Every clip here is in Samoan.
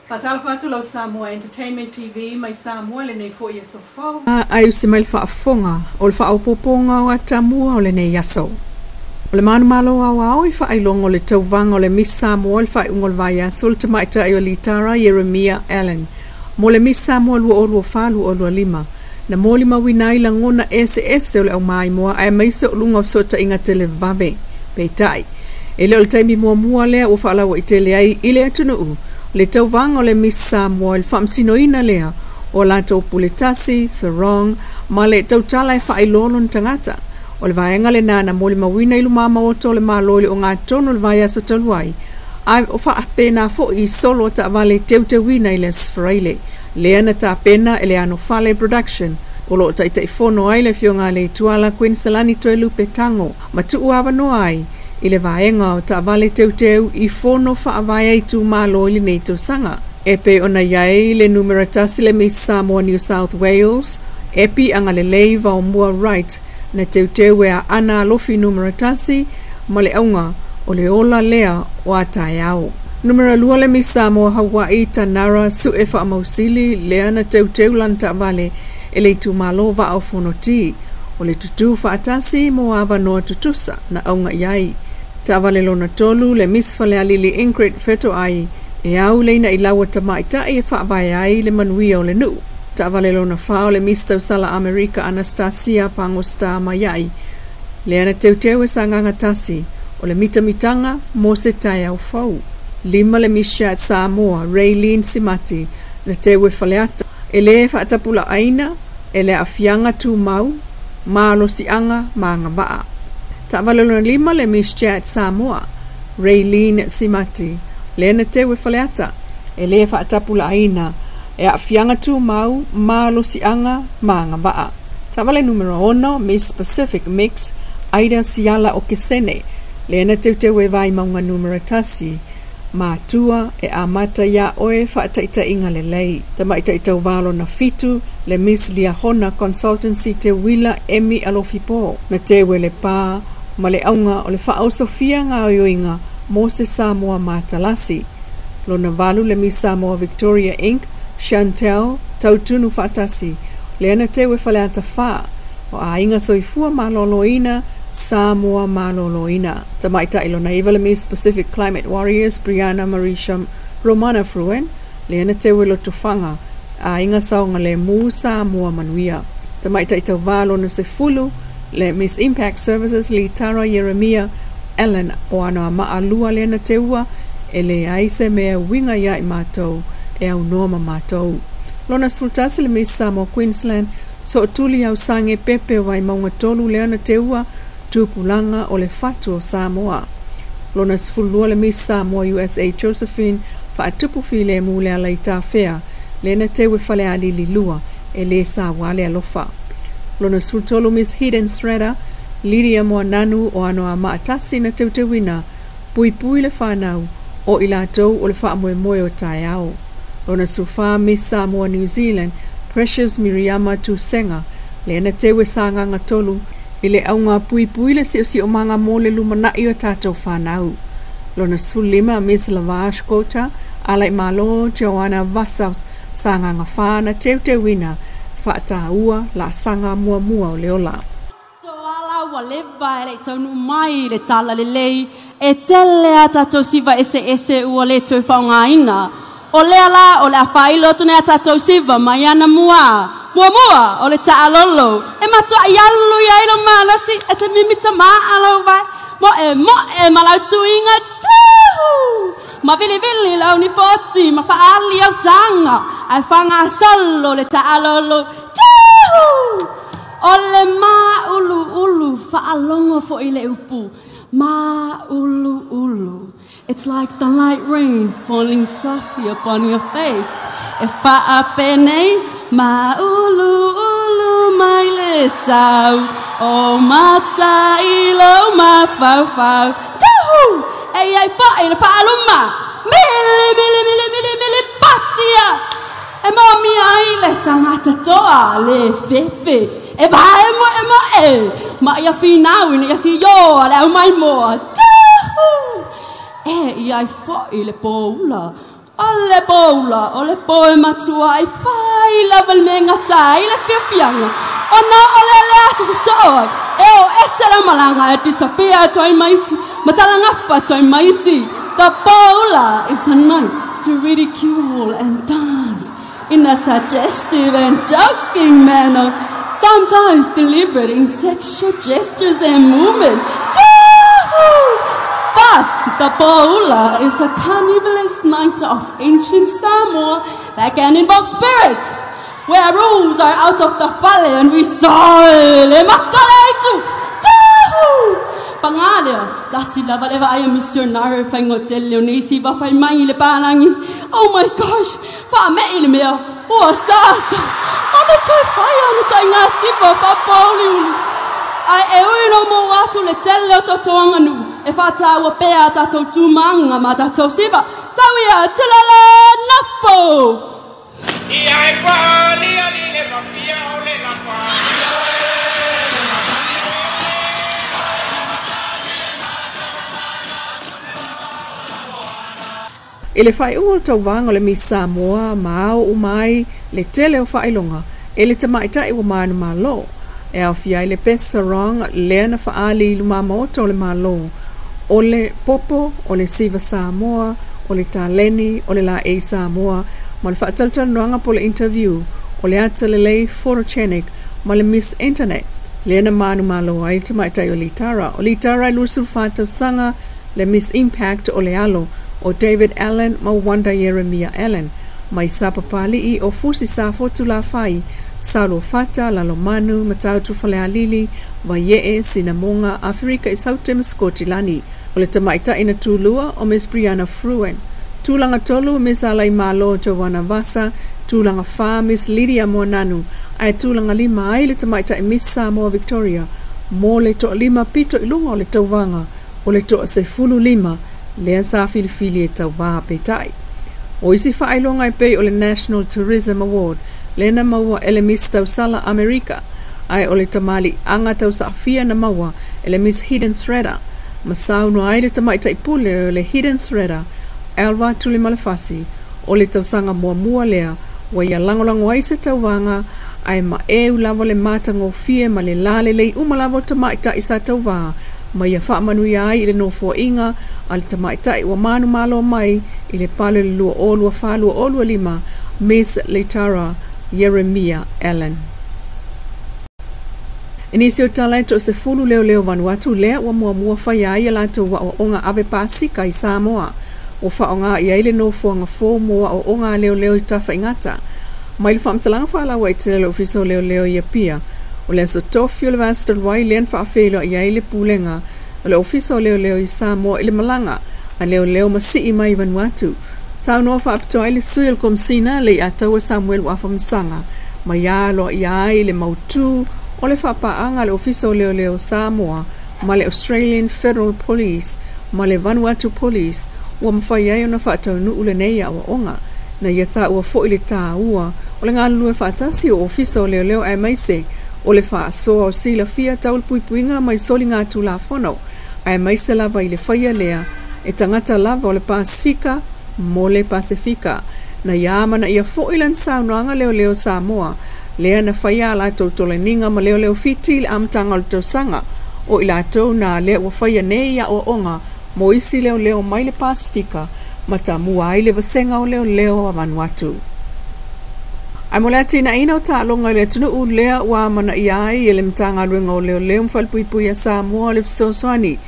Faatalofa atu lau Samoa Entertainment TV mai Samoa lenei foi aso fou. Ai usi mai le faafofoga o le faaopoopoga o atamua o lenei aso. O le manumalo aoao i faailoga o le tauvaga o le Miss Samoa i le faaiuga o le vaiaso le tamaitai o Litara Ieremia Allan mo le Miss Samoa 2024-2025 na molimauina ai lagona eseese o le aumaimoa aemaise o luga o fesootaiga televave. Peitai, e le o le taimi muamua lea ua faalauaitele ai i le atunuu le tauvaga o le Miss Samoa i le faamasinoina lea o latou pule tasi, sarong, ma le tautala e faailoa lona tagata. O le vaega lena na molimauina i lumamaoto o le Malo i le ogatotonu o le vaiaso talu ai, a o faapena foi i solo o taavale teuteuina i le Aso Faraile, lea na tapena e le Anofale Production, o lo o taitaifono ai le Afioga a Leituala Queen Salani Toelupe Tago, ma tuu avanoa ai i le vaega o taavale teuteu i fono faavae a itumalo i lenei tausaga. E pei ona i ai le numera 1 le Miss Samoa New South Wales, Epi Agalelei Vaomua Wright, na teuteu e Aana Alofi numera 1 ma le auga o le ola lea o a taeao. Numera 2 le Miss Samoa Hawaii Tanara Sue Faamausili lea na teuteu lana taavale e le itumalo Vaa o Fonoti o le tutū faatasi mo avanoa tutusa na auga i ai. Taavale lona 3 le Miss Falealili Ingrid Fetoai e au leina i laua tamaitai e faavae ai le manuia o le nuu. Taavale lona 4 o le Miss Tausala Amerika Anastasia Pagostar Maiai lea na teuteu e Sagaga tasi o le mitamitaga mo se taeao fou. 5 le Miss Chat Samoa Raylene Simati na teu e Faleata e lē faatapulaaina e le aafiaga tumau malosiaga ma agavaa. Taavale lona 5 le Miss Chat Samoa Raylene Simati lea na teu e Faleata e lē faatapulaaina e aafiaga tumau malosiaga ma agavaa. Taavale numera 6 Miss Pacific Mix Aida Siala o Kesene lea na teuteu e Vaimauga numera 1 matua e amata ia oe faataitaiga lelei. Tamaitai tauvā lona 7 le Miss Liahona Consultancy Te Wila Emi Alofipo na teu e le pā ma le auga o le faaosofia gaoioiga mo se Samoa matalasi. Lona 8 le Miss Samoa Victoria Inc. Chantel Tautunu Faatasi lea na teu e Faleata 4 o aiga soifua maloloina Samoa maloloina. Tamaitai lona 9 le Miss Pacific Climate Warriors Brianna Marisha Romana Fruen lea na teu e Lotofaga aiga saoga le mu Samoa manuia. Tamaitai tauvā lona 10 le Miss Impact Services Litara Ieremia Ellen o Anoamaa lua lea na teua e leai se mea uiga ia i matou e aunoa ma matou. Lona 11 le Miss Samoa Queensland Sootuli Ausange Pepe Vaimauga 3 lea na teua tupulaga o le fatu o Samoa. Lona 12 le Miss Samoa USA Josephine Faatupu Filemu le ala i Tafea lea na teu e Falealili 2 e lē saua le alofa. Lona 13 Miss Hidden Threader Lydia Moananu o Anoamaa tasi na teuteuina puipui le whanau o i latou o le faamoemoe o taeao. Lona 14 Miss Samoa New Zealand Precious Miriama Tusenga lea na teu e Sagaga 3 i le auga puipui le siosiomaga mo le lumanai o tatou whanau. Lona 15 Miss Lavash Kota ala i Malo Joanna Vassaus Sagaga 4 na teuteuina faataua laasaga muamua o le ola. So ala ua leva e le taunu mai le tala lelei e tele a tatou siva ese ese ua le toe faaaogaina. O lea la o le a faailo atu nei a tatou siva mai ana mua. Muamua o le taalolo e matuai alu ia i lo malosi e te mimita maa vai. Moe moe ma lau tuiga tuhu. Ma vilivili lau ni foti ma faali au tanga ai faagasolo le taalolo tuhu. O le maulu ulu faalogo foi le upu. Maulu ulu. It's like the light rain falling softly upon your face. E faapenei maulu ulu mai le sau. O matai lo mafaufau. Tuhu! E ai fa'i le faaluma. Mili, mili, mili, mili, mili, patia. E maomia ai le tagata toa le fefe. E vae moe moe. Ma ia finau ina ia sioa le au mai moa. Tuhu! E ia ai fo'i le poula. O le poula, o le po e matua ai fai lava le mea e gata ai le fiafiaga, ona o le le aso sosoo ai, e o ese le malaga e disappear atu ai ma isi, ma talagafa atu ai ma isi. The poula is a night to ridicule and dance in a suggestive and joking manner, sometimes deliberate in sexual gestures and movement. Thus, the Po'ula is a carnivalous night of ancient Samoa that can invoke spirits, where rules are out of the fale and we sole makalaitu. Paga lea, tasi lava le vaai a missionary e faigotele o nei siva fai mai i le palagi. Oh my gosh, faame'i le mea, ua sasa, ona toe fai ona taiga siva faapouliuli. Ae e ui ina maua atu le tele o tatou aganuu, e faataua pea a tatou tumaga ma tatou siva. Sau ia, tulala, nafo! I le faaiuga o le tauvaga o le Miss Samoa ma ao uma ai le tele o faailoga e le tamaitai ua manumalo e aofia ai le Best Sarong lea na faaali i lumamaota o le Malo, o le popo, o le siva Samoa, o le taleni, o le laei Samoa ma le faatalatalanoaga po o le interview o le ata lelei photogenic ma le Miss Internet lea na manumalo ai le tamaitai o Litara. O Litara e 24 tausaga le Miss Impact o le alo o David Allen ma Wanda Yeremia Allen mai Sapapali'i o Fusi Safotu Lafai, Saluafata, Lalomanu, Matautu Falealili, Vaie'e, Sinamoga, Aferika i Saute ma Sikotilani. O le tamaitai na tulua o Miss Brianna Fruin. Tulaga tolu Miss Alaimalo Joanna Vasa, tulaga fa Miss Lydia Moananu, ae tulaga lima ai le tamaitai Miss Samoa Victoria mo le toalima pito i luga o le tauvaga o le toasefulu lima lea sa filifili e tauvā peitai. O isi faailoga e pei o le National Tourism Award lea na maua e le Miss Tausala Amerika, ae o le tamaliiaga tausaafia na maua e le Miss Hidden Threader ma saunoa ai le tamaitai pule o le Hidden Threader Alva Tulimalefasi o le tausaga muamua lea ua ia lagolago ai se tauvaga ae maeu lava le matagofie ma le lalelei uma lava o tamaitai sa tauvā ma ia faamanuia ai i le nofoaiga a le tamaitai ua manumalo mai i le pale le 2024/2025 Miss Litara Yeremia Allen. I nisi o tala e toasefulu leoleo Vanuatu lea ua muamua faia ai a latou aoaoga ave pasika i Samoa ua faaaoga i ai le nofoaga fou mo aoaoga a leoleo i Tafaigata. Mai le faamatalaga faalauaitele a le Ofisa o Leoleo i Apia, o le aso tofi o le vaiaso talu ai lea na faafeiloai ai le pulega o le Ofisa o Leoleo i Samoa i le malaga a leoleo masii mai i Vanuatu. Saunoa faapitoa ai le sui o le Komesina Leiataua Samuel Uafamasaga ma ia aloaia ai le mautū o le faapaaga a le Ofisa o Leoleo o Samoa ma le Australian Federal Police ma le Vanuatu Police ua mafai ai ona faataunuu lenei aoaoga. Na ia taua foi le tāua o le galulue faatasi o Ofisa o Leoleo aemaise o le faasoa o silafia tau le puipuiga mai soligatulafono aemaise lava i le faia lea e tagata lava o le Pasefika mo le Pasefika. Na ia amanaia foi lana saunoaga leoleo Samoa lea na faia a latou toleniga ma leoleo Fiti i le amataga o le tausaga o i latou na lea ua faia nei aoaoga mo isi leoleo mai le Pasefika ma tamua ai le vasega o leoleo a Vanuatu. Ae mo le atinaeina o taaloga i le atunuu lea ua amanaia ai e le Matagaluega o Leoleo ma Falepuipui a Samoa le fesoasoani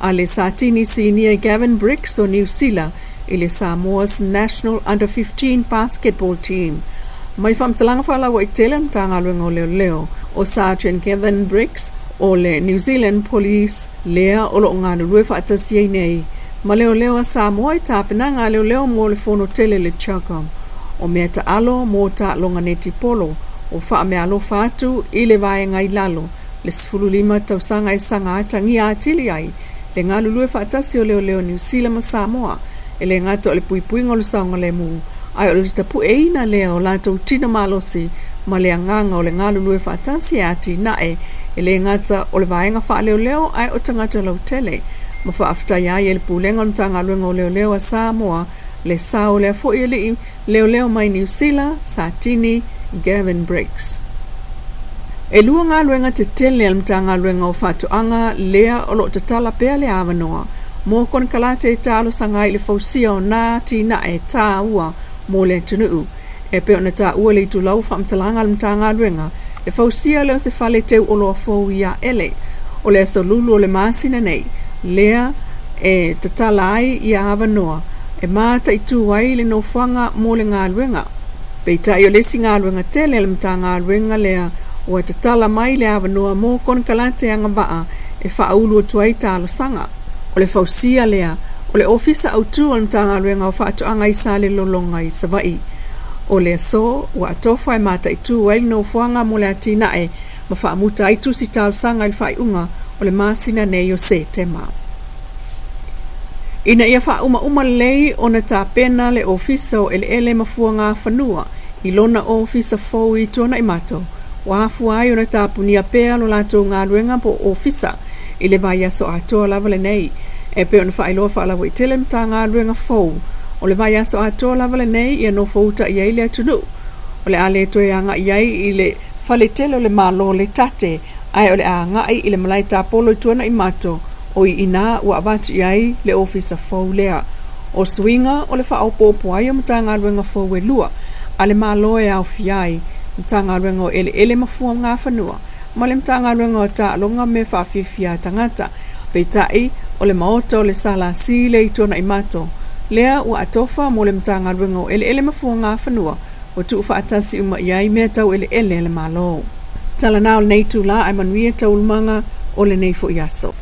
a le Satini Sinia Gavin Briggs o Niu Sila i le Samoa's National Under 15 Basketball Team. Mai faamatalaga faalauaitele a le Matagaluega o Leoleo, o Sergeant Gavin Briggs o le New Zealand Police lea o loo galulue faatasi ai nei ma leoleo a Samoa i tapenaga a leoleo mo le fono tele le CHOGM. O mea taalo mo taaloga netipolo o faameaalofa atu i le vaega i lalo le 15 tausaga e saga atagia atili ai le galulue faatasi o leoleo Niu Sila ma Samoa e le gata o le puipuiga o le saogalemu ae o le tapueina lea o latou tino malosi ma le agaga o le galulue faatasi e atinae e le gata o le vaega faaleoleo ae o tagata lautele ma faafetai ai e le Pulega o le Matagaluega o Leoleo a Samoa Le sao lea fo'i ali'i leoleo mai Niu Sila, Satini Gavin Briggs. E lua galuega tetele a le Matagaluega o Faatoaga lea o lo o tatala pea le avanoa mo konekarate e talosaga ai i le fausia o nā atinae tāua mo le atunuu. E pei ona taua le itulau faamatalaga a le Matagaluega, le fausia lea o se fale teu oloa fou i Aele. O le aso Lulu o le masina nei lea e tatala ai ia avanoa e mataitu ai le nofoaga mo le galuega. Peitai o le isi galuega tele a le Matagaluega lea ua tatala mai le avanoa mo konekarate agavaa e faaulu atu ai talosaga. O le fausia lea o le Ofisa Autu o le Matagaluega o Faatoaga i Salelologa i Savaii. O le aso ua atofa e mataitu ai le nofoaga mo le atinae ma faamuta ai tusi talosaga i le faaiuga o le masina nei o Setema. Ina ia faaumauma lelei ona tapena le Ofisa o Eleele ma Fuagafanua i lona ofisa fou i Tuanaimato, ua afua ai ona tapunia pea lo latou galuega po o ofisa i le vaiaso atoa lava lenei. E pei ona faailoa faalauaitele Matagaluega fou o le vaiaso atoa lava lenei ia nofouta i ai le atunuu. O le a le toe agai ai i le faletele o le Malo le tate, ae o le a agai i le malae tapolo i Tuanaimato o i ina ua avatu i ai le ofisa fou lea. O suiga o le faaopoopo ai o Matagaluega fou e lua a le Malo e aofia ai Matagaluega o Eleele ma Fuagafanua ma le Matagaluega o Taaloga me Faafiafia Tagata. Peitai o le maota o le SLC le i Tuanaimato lea ua atofa mo le Matagaluega o Eleele ma Fuagafanua ua tuufaatasi uma i ai mea tau eleele a le Malo. Tala na o lenei itulā ae manuia taualumaga o lenei foi aso.